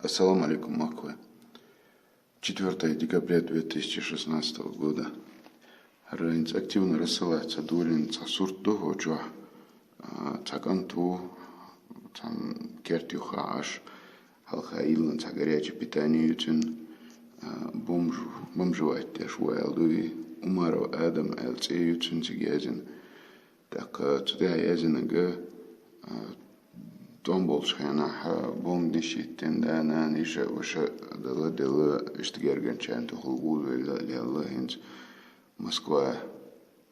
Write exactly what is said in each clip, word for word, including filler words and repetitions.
Ассаламу алейкум, махкахой. Четвёртое декабря две тысячи шестнадцатого года. ХӀара хӀинца активно рассылаться долийна цхьа сурт ду хӀокху чохь, а, цхьа кӀант ву, цхьана керта юха Ӏаш, хьалха йиллина цхьа горячее питание ю цуьнан, а, бомж-, бомжевать деш ву аьлла ду и, Умаров Адам аьлла цӀе ю цуьнан цига яздина. ТӀаккха цу тӀехь яздинарг, а, тӀом болчу хенахь, а, бомбанаш йиттина, да, нана, иша, ваша дала, делла, иштта гергарчарна тӀехула гӀулвелла, лелла хӀинца Москва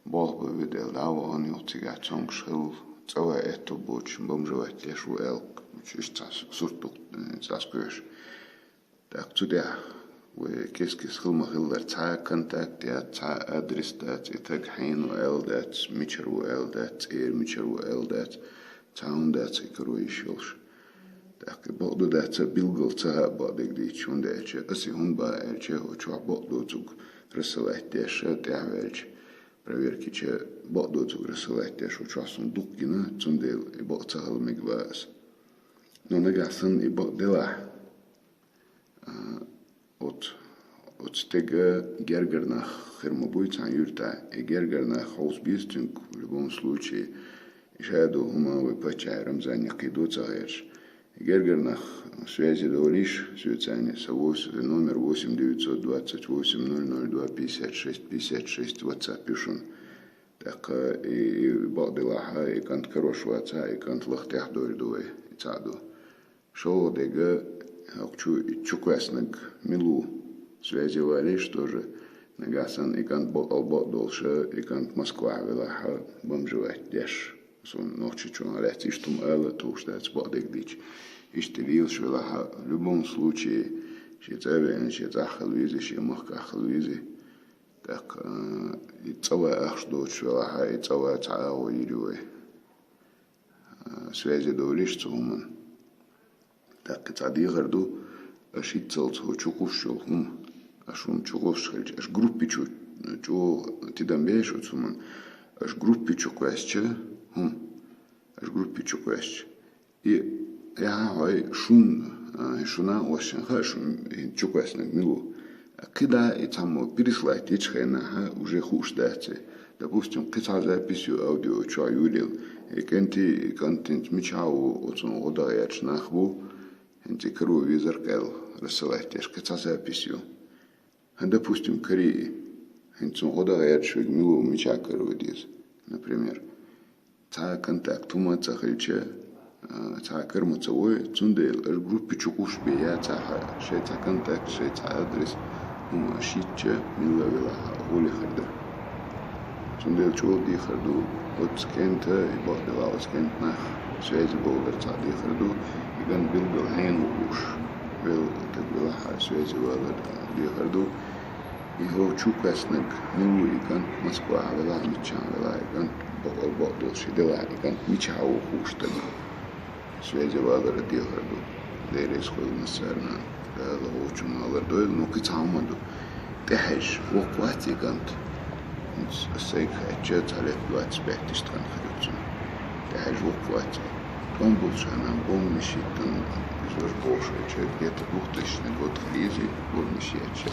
болх бан ву делла, дӀа а вахана юха цигахь цомгуш хилла, цӀа ван аьтту боцуш, бомжевать деш ву аьлла, иштта цхьа сурт ду, цхьа сквеш. ТӀаккха цу тӀехь вай кес-кес хила ма-хиллара, цхьа а контакт яц, цхьа а адрес дац, и стаг хьенан ву аьлла дац, мичара ву аьлла дац, цӀера мичара ву аьлла дац, цхьа а хӀума дац и каро йиш йолуш. ТӀаккха и бакъду дац а, билггал ца хаьа бакъдерг дийцича, хӀунда аьлча аса и хӀунда бан аьлча, хӀокху чохь бакъдоцург рассылать деш, тӀаьхьаваьлча, проверкича бакъдоцург рассылать деш, хӀокху чохь суна дукха гина, цундела и бакъ ца хила мега бан аса. Но нагахь санна и бакъ делахь, а, оцу, оцу стеган гергара нах хир ма буй цхьана юьртахь. И гергара нах хьовса беза цуьнга, в любом случае, и ша ду хӀума вай паччахье Рамзане кхийдо ца гӀерташ. И гергара нах связи довлийша соьца, сан вос-, номер восемь девятьсот двадцать восемь ноль ноль два пятьдесят шесть пятьдесят шесть, WhatsApp ю шуна. ТӀаккха и, и бакъ делахь, и кӀант карош вацахь, и кӀант лахтехь дойр ду вай, и цхьаъ ду. ШолгӀа дерг, хӀокху чу и чукхоьссинарг мила ву, связи валийша тоже, нагахь санна и кӀант бакъал бакъдолуша, и кӀант Москвахь велахь, бомжевать деш. Суна Нохчийчохь лаьцна иштта хӀума ала тухуш дац, бакъдерг дийцича. Иштта лелаш велахь, в любом случае, шен цӀа а веана, шен цӀахь хила веза, шен махкахь хила веза. ТӀаккха, а, и цӀа ван ахча доцуш велахь, и цӀа ван цхьа агӀо йийр ю вай. А, связи довлийша цу хӀуманна. ТӀаккха цхьа дехар ду, аша хӀинццалц хӀу чукхуссуш йолу хӀума. Аша хӀума чукхуссуш хилча, аша группи чу, чӀогӀа тидам беш оцу хӀуманна. Аша группи чу кхоьссича, хӀума, аша группи чу кхоьссича. И, яхьа хьой шун, а, шуна а, вашшина хаьа шун хӀинца чукхоьссинарг мила ву. КхидӀа и цхьаммо переслать йечу хенахь уже хууш дац и. Допустим, кхин цхьа запись ю аудио чохь юьйлаелла. И кӀентий, и кӀант хӀинца мичахь ву, оцунна гӀо дан гӀерташ нах бу, хӀинца и каро везарг аьлла, рассылать деш кхин цхьа запись ю. ХӀан, допустим, карий, хӀинца цунна гӀо дан гӀерташ верг мила ву, мичахь каро деза, например. Цхьа а контакт хӀума ца хилча, а, цхьа а кара ма ца вой, цундела аша группи чу кхуссуш бен яцахь, шайн цхьа контакт, шайн цхьа адрес, хӀума аша йитча, милла велахь а, гӀоли хир дара. Цундела чӀогӀа дехар ду, оцу кӀентан, и бакъдолу оцу кӀентан нах связи бовлар цхьа дехар ду, и кӀант билггал хьенан ву хууш, вел, таг велахь а, связи валар дехар ду. И хӀокху чу кхоьссинарг мила ву, и кӀант Москвахь велахь, миччахь велахь, и кӀант бакъал бакъдолуш и делахь, и кӀант мичахь ву хууш стаг. Связи валар дехар ду. Дела реза хуьлда массарна. Дала гӀочун алар дойла, ну, кхин цхьа хӀума ду. ТӀехьаьжча, воккха вац и кӀант. Ас сайга хаьттича, цхьа лет двадцать пять тысяч тхан хир ю цунна. ТӀехьаьжча, воккха вац и. ТӀом болчу хенахь бомбанаш йиттина, иза важа бохуш хилча, где-то двухтысячный год хила еза, бомбанаш етташ.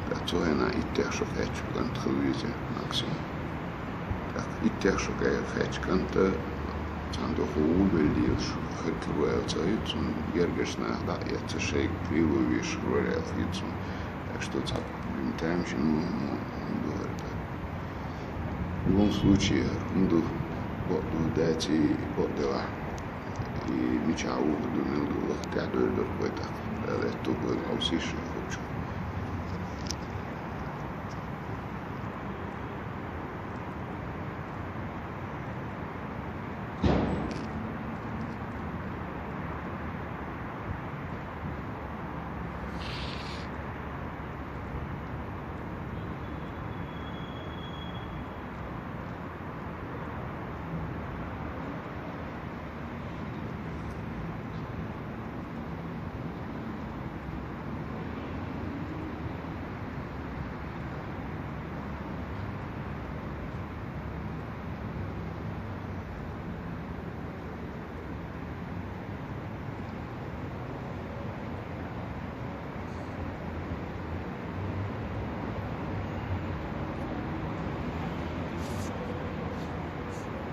Ткъа цу хенахь иттех шо кхаьчча кӀант хила веза максимум. ТӀаккха иттех шо кхаьчча кӀанта, цхьана доху гӀулбелла лелаш, хир каро аьлла ца хета, цунна гергарчу наха дӀа а эцна, шайга криво вешаш вара аьлла хета цунна. Так что цхьа блин, там ещё, ну, ну, ну, говорит, так. В любом случае, хӀума ду, бакъду, даций, бакъделахь. И мичахь ву ду, мила ду, лахтехь дойр дара вай тӀаккха. Дала аьтту бойла хьовсийша,